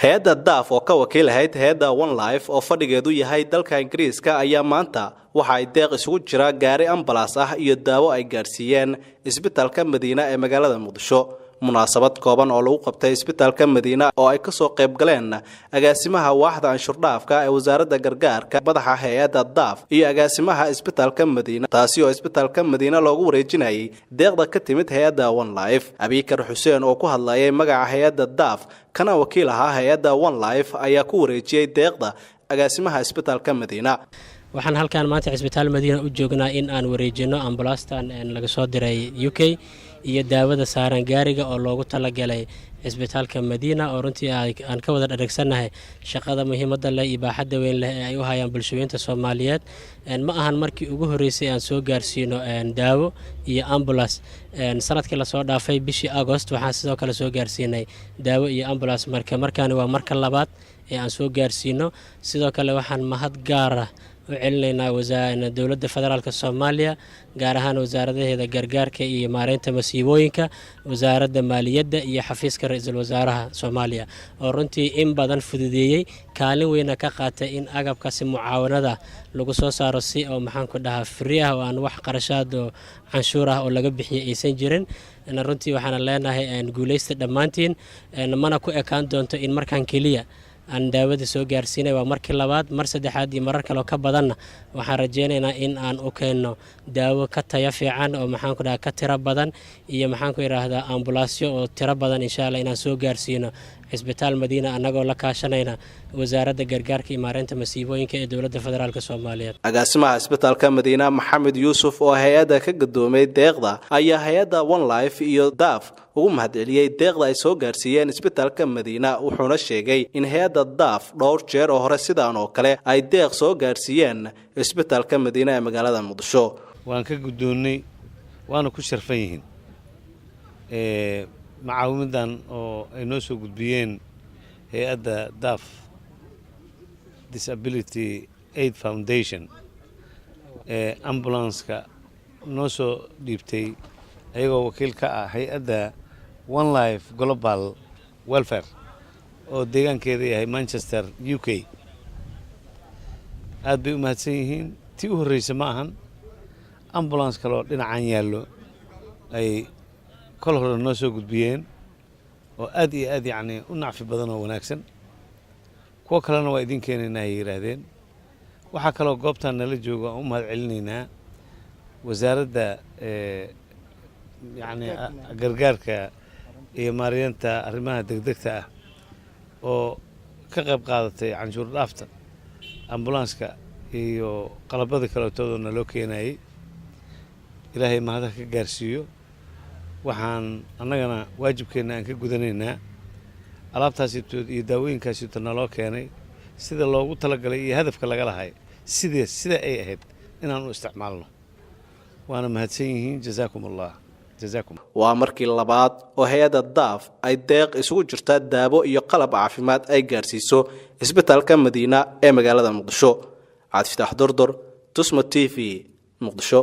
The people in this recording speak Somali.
Hay-adda DAF oo ka wakiil ahayd hay-adda One Life oo fadhigeedu yahay dalka Ingiriiska ayaa maanta waxa ay deeq isugu jira gaari ambalaas ah iyo daawo ay gaadhsiiyeen Isbitaalka Madiina ee magaalada Muqdisho. Munaasabad kooban oo lagu qabtay Isbitaalka Madiina oo ay kasoo qayb galeen agaasimaha waaxda anshuurdhaafka ee Wasaaradda Gargaarka, madaxa hay-adda DAF iyo agaasimaha Isbitaalka Madiina, taasi oo Isbitaalka Madiina loogu wareejinayay deeqda ka timid hay-adda One Life. Abiikar Xuseen oo ku hadlayay magaca hay-adda DAF kana wakiil ahaa hay-adda One Life ayaa ku wareejiyey deeqda agaasimaha Isbitaalka Madiina. Waxaan halkaan maanta Cisbitaal Madiina u joognaa in aan wareejino ambalaastan laga soo diray UK iyo daawada saaran gaariga oo loogu talagalay Cisbitaalka Madiina, oo runtii aan ka wada dharagsannahay shaqada muhiimadda leh iyo baaxadda weyn leh ee ay u hayaan bulshooyinta Soomaaliyeed. Ma ahan markii ugu horreysay aan soo gaarsiino daawo iyo ambulance. Sanadkii lasoo dhaafay bishii Agost waxaan sidoo kale soo gaarsiinay daawo iyo ambulance. Marka markaani waa marka labaad ee aan soo gaarsiino. Sidoo kale waxaan mahad gaara u celinaynaa Dowladda Federaalka Soomaaliya, gaar ahaan wasaaradaheeda gargaarka iyo maareynta masiibooyinka, Wasaaradda Maaliyadda iyo xafiiska Ra-iisul Wasaaraha Soomaaliya, oo runtii in badan fududeeyey, kaalin weyna ka qaatay in agabkaasi mucaawanada lagu soo saaro si oo, maxaan ku dhahaa, free ah oo aan wax qarashaad oo canshuur ah oo laga bixiyay aysan jirin. Runtii waxaana leenahay guuleysta dhammaantiin. Mana ku ekaan doonto in markaan keliya aan daawada soo gaarsiinay. Waa markii labaad, mar saddexaad iyo marar kaleo ka badanna waxaan rajaynaynaa in aan u keenno daawo ka taya fiican oo, maxaan ku dhaha, ka tiro badan iyo, maxaan ku idhaahdaa, ambulaasyo oo tiro badan, insha Allah, inaan soo gaarsiino Cisbitaal Madiina, annagoo la kaashanayna Wasaaradda Gargaarka iyo Maareynta Masiibooyinka ee Dowladda Federaalka Soomaaliyeed. Agaasimaha Isbitaalka Madiina, Maxamed Yuusuf, oo hay-adda ka gadoomay deeqda ayaa hay-adda One Life iyo DAF ugu mahadceliyey deeqda ay soo gaarsiiyeen Isbitaalka Madiina, wuxuuna sheegay in hay-adda DAF dhowr jeer oo hore sidaan oo kale ay deeq soo gaarsiiyeen Isbitaalka Madiina ee magaalada Muqdisho. Waan ka guddoonnay, waana ku sharfan yihiin macaawimidan oo ay noo soo gudbiyeen hay-adda DAF, Disability Aid Foundation, ee ambulanska noo soo dhiibtay, ayagoo wakiil ka ah hay-adda One Life Global Welfare oo deegaankeeda yahay Manchester, UK. Aad bay u mahadsan yihiin. Tii u horreysa ma ahan, ambulance kaleoo dhinacan yaallo ay kol hore noo soo gudbiyeen oo aad iyo aad, yacni, u nacfi badan oo wanaagsan. Kuwo kalena waa idiin keenaynaa, ay yidhaahdeen. Waxaa kaloo goobtan nala joogo aan u mahad celinaynaa Wasaaradda, yacni, Gargaarka iyo Maareynta Arrimaha Degdegta ah oo ka qayb qaadatay canshuur dhaafta ambulanska iyo qalabada kaleetooda naloo keenayay. Ilaahay mahadaha ka gaarsiiyo. Waxaan annagana waajibkeenna aan ka gudanaynaa alaabtaasitood iyo daawooyinkaasito naloo keenay sida loogu talagalay iyo hadafka laga lahay sidee sida ay ahayd inaan u isticmaalno. Waana mahadsan yihiin. Jazaakum Allah, jazaakum. Waa markii labaad oo hay-adda DAF ay deeq isugu jirta daawo iyo qalab caafimaad ay gaarsiiso Isbitaalka Madiina ee magaalada Muqdisho. Cabdifitaax Durdur, Tusmo TV, Muqdisho.